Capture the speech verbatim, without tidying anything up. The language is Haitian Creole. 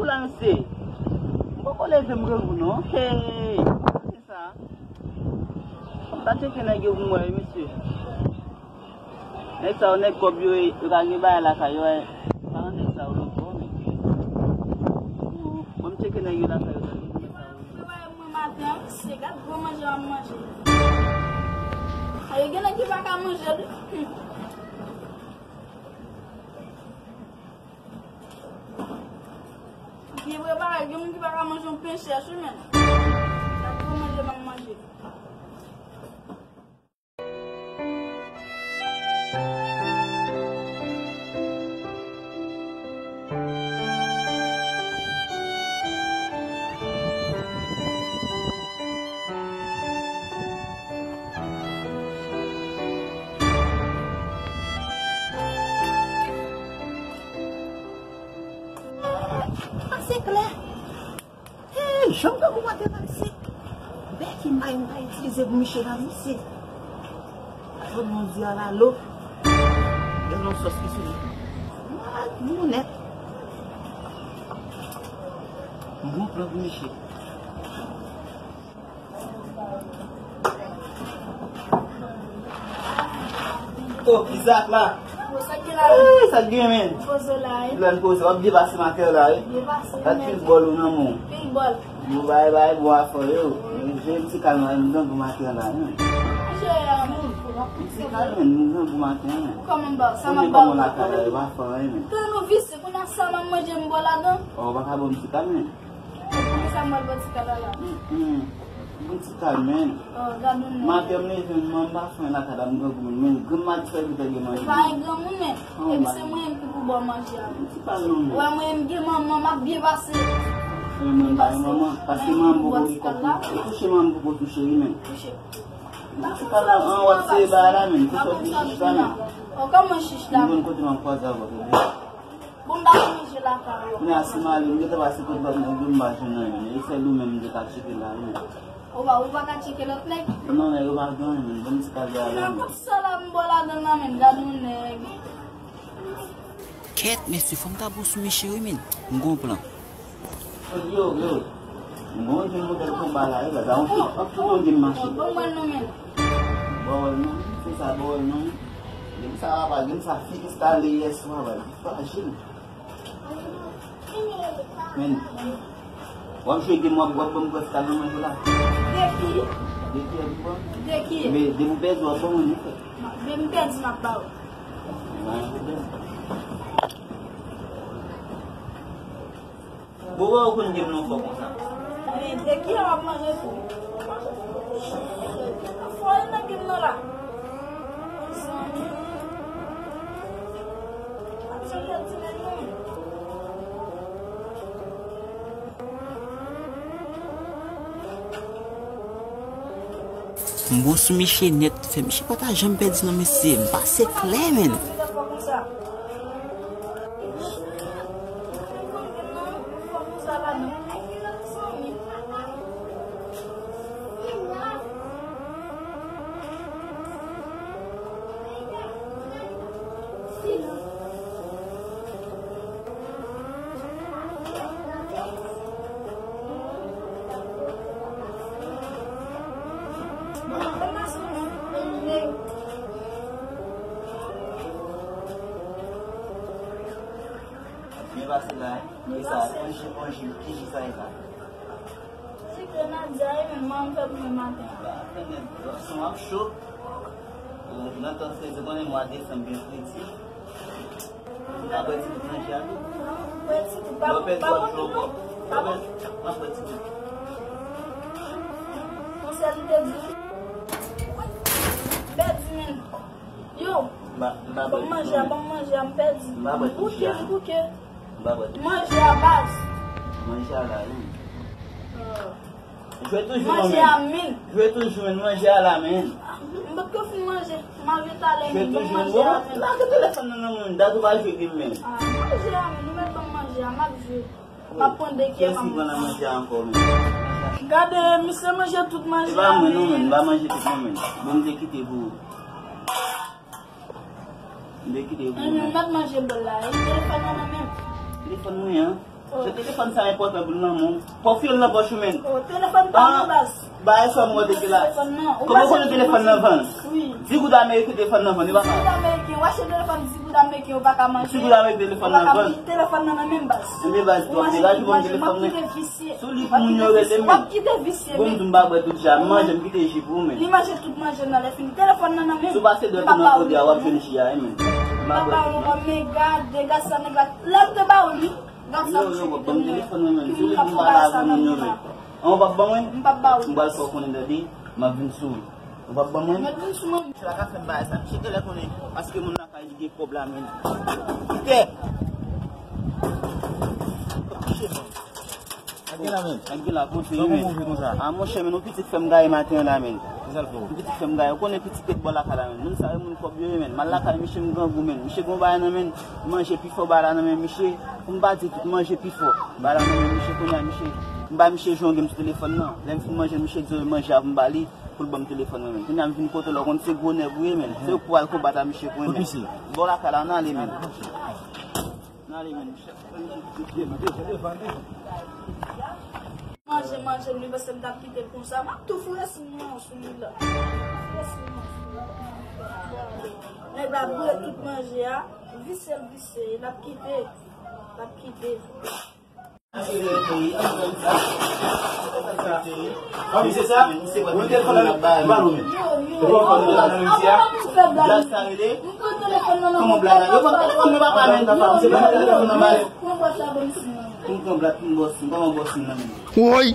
La, mesye. M poko leve m grangou non. Hey! Sa. M ta tcheke nèg yo pou m wè, mesye. Nèg sa yo, nèg kòb yo, yo ka gen bagay lakay yo, eh. Pa nan nèg sa yo, lòt bò, men. Bon, m tcheke nèg yo lakay yo, tande nèg sa yo. Mwen maten an, se gad gwo manje m ap manje. Ay, gen nèg ki pa ka manje, wi. Hmm. Byen prepare, gen moun ki pa ka manje yon pen chèch, wi, men. Gad gwo manje m ap manje. Pase klè. Hey, janm grangou maten la, mesye. Bèk ki may m pa itilize pou miche la, mesye. Kot Bondye a la lo. Gen yon sòs ki sou li. Ah, nou nèt. M gon plan pou miche. Oh, ki sa k la? Bon, sa k gen la? Eh, sa k gen, men? Poze w la, wi. Lè n poze, w ap byen pase maten la, wi. Byen pase, men. Gad pil bòl ou nan men w. Pil bòl. Bon, bay, bay, bon afè yo. Jwe m ti kalm la, m grangou maten la, wi. Jwe a, men. M ti kalm, men, m grangou maten, men. Ou kòman ba w? Sa m ap ba w? Kòman lakay la, yo pa fè anyen, men. Tan nou visye, kounye a sa m ap manje, m bò ladan. Oh, ou pa ka ban m ti kalm, men. Poukisa m al bò ti kal la? Hmm, hmm. Bon ti kal, men. Oh, gad yon nèg. Maten m leve, m pa fè anyen lakay la, m grangou, men granm maten sèvitè gen manje. Ou pa yon granmoun, men. Oh, epi se mwen menm ki pou ba w manje a. Bon ti kal non, men. Ou wè mwen menm gen manman, m ap byen pase. Men mwen pa gen manman, paske manman m poko gen kòb pou touche manman m poko touche wi, men. Touche. Bon ti kal la, an w ap sere bagay la, men. Touche w touche chita, men. Oh, kòman chich la? M konn kote m ap kwaze avè w, tande. Bon, m pa ka manje lakay ou. Men a si m ale, m gentan pase kot lòt nèg yo, m pa jwenn anyen. E sèl ou menm m te ka tcheke la, wi. Ou pa, ou pa ka tcheke lòt nèg? Non, nèg yo pa gen anyen, men bon ti kal la, men. Nan kòb sa la, m bò ladan nan, men gad yon nèg. Kèt, mesye, fò m ta bon sou miche, wi, men. M gon plan. Yo, yo. M gon jen modèl konba la, wi, la, yon tout, yon tout yon jen mache. Bon, mwen non, men. Bon, non, se sa, bon, non. Gen sa, papa, gen sa, fi ki stale yè swa, papa. Frajil. Men, w ap jwe game, w ap, w ap ban m prèske nan manje la. De ki? De ki, w ap ban? De ki? Men, depi w pèdi, w ap ban mwen, men. Depi m pèdi, m ap ba w. Mwen, mwen. Bon, wè, ou konn game nan fò konsa. Men, de ki w ap manje tou? Fò e nan game nan la. M bon sou miche nèt, fè miche pa ta janm pèdi non mesye, m pase klè, men. Byen pase la, e sa, ki ji, ki ji sa e sa? Sikre Nadia, e menm manman m fè pou mwen maten an. Ba, tande, son ap cho. Nan tan sezi, konnen mwa desanm gen fredi. Ou ka bwè ti bout manje a tou. Bwè ti bout, pa bon, pa bon tout non. Pa bon. M ap bwè ti bout. Yon sèl li te di. Pèdi, men. Yo, ban m manje a, ban m manje a, m pèdi. M bouke, m bouke. Manje a baz. Manje a la, wi. Jwe toujou, men. Manje a, men. Jwe toujou, men. Manje a la, men. M potko fin manje. M al vin talè, men. Jwe toujou, men. Ban m manje a, men. Lage telefòn nan nan men. Dat ou pa jwe game, men. Ah, manje a, men. Nou mèt ban m manje a, m ap jwe. M ap pran de kiyè, m ap manje a ankò, men. Gade, misye manje tout manje a, men. Se pa mwen, non, men. M pa manje tout, non, men. Bon, m te kite pou ou. M te kite pou ou, men. M ap manje bòl la, e telefòn nan nan men m. Telefòn mwen an? Se telefòn sa enpòtan pou l nan men w. Pòfye l nan pòch ou, menn. O, telefòn pa nan baz. Bagay sa mwen te gen la. Kòman w konnen telefòn nan vann? Wi. Di goud ameriken telefòn nan vann, li pa vann. Di goud ameriken, w achte telefòn di goud ameriken, ou pa ka manje. Di goud ameriken telefòn nan vann. Telefòn nan nan menm baz. Enben baz, twòp degaje ban m telefòn mwen. Sou li pou moun yo rele m. W ap kite visye, men. Bon, m di m pa bwè tout ja, m manje, m kite ji pou ou, men. Li manje tout manje nan lè fini. Telefòn nan nan menm. Si w pase dwèt ou nan kòdya, w ap jwenn ji a, wi, men. M pa bwè tout non. Men gade, gad sa nèg la. Lè m te ba ou li, gad sa m cheke te mwen. Ki moun k ap fè bagay sa nan men la? An, w p ap ban mwen? M p ap ba ou. M pral fè w konnen, dadi, m ap vin sou ou. Ou p ap ban mwen? Mèt vin sou mwen. Misye pa ka fè m bagay sa. Misye genlè konnen, paske moun lakay li gen kòb la, men. Kite! Kouche, men. Ak gen la, men. Ak gen la, kote, men. Kòman w vin konsa? A, monchè, men, yon pitit fè m gaye maten an la, men. Kisa l fè w? Yon pitit fè m gaye. Ou konnen pitit tèt bò lakay la, men. Moun sa yo, moun kòb yo ye, men. M al lakay misye, m grangou, men. Misye gen yon bagay nan men l, manje pi fò bagay la nan men misye. Pou m pa di tout, manje pi fò. Bagay la nan men misye, kounye a, misye. M ba misye jongem sou telefòn nan. Lè m fin manje, misye di manje a pou m ba li. Pou l ban m telefòn mwen menm. Kounye a m vin kote w la, w konn se gwo nèg ou ye, menn. Se ou k pou al konbat a misye pou mwen. Kote misye? Bò lakay la, ann ale, menn. Ann ale, menn. Manje, manje, m li panse m t ap kite l konsa. M ap tou foure siman sou li la. Foure siman sou li. Nèg la boure tout manje a. Visye l visye, l ap kite. L ap kite. Blag sa rele. Kòman blag la? Yo ban m telefòn nan papa menm. Yo ban m telefòn nan papa menm. Pou m pran blag pou m bòs, m pa yon bòs nan menm. Woy!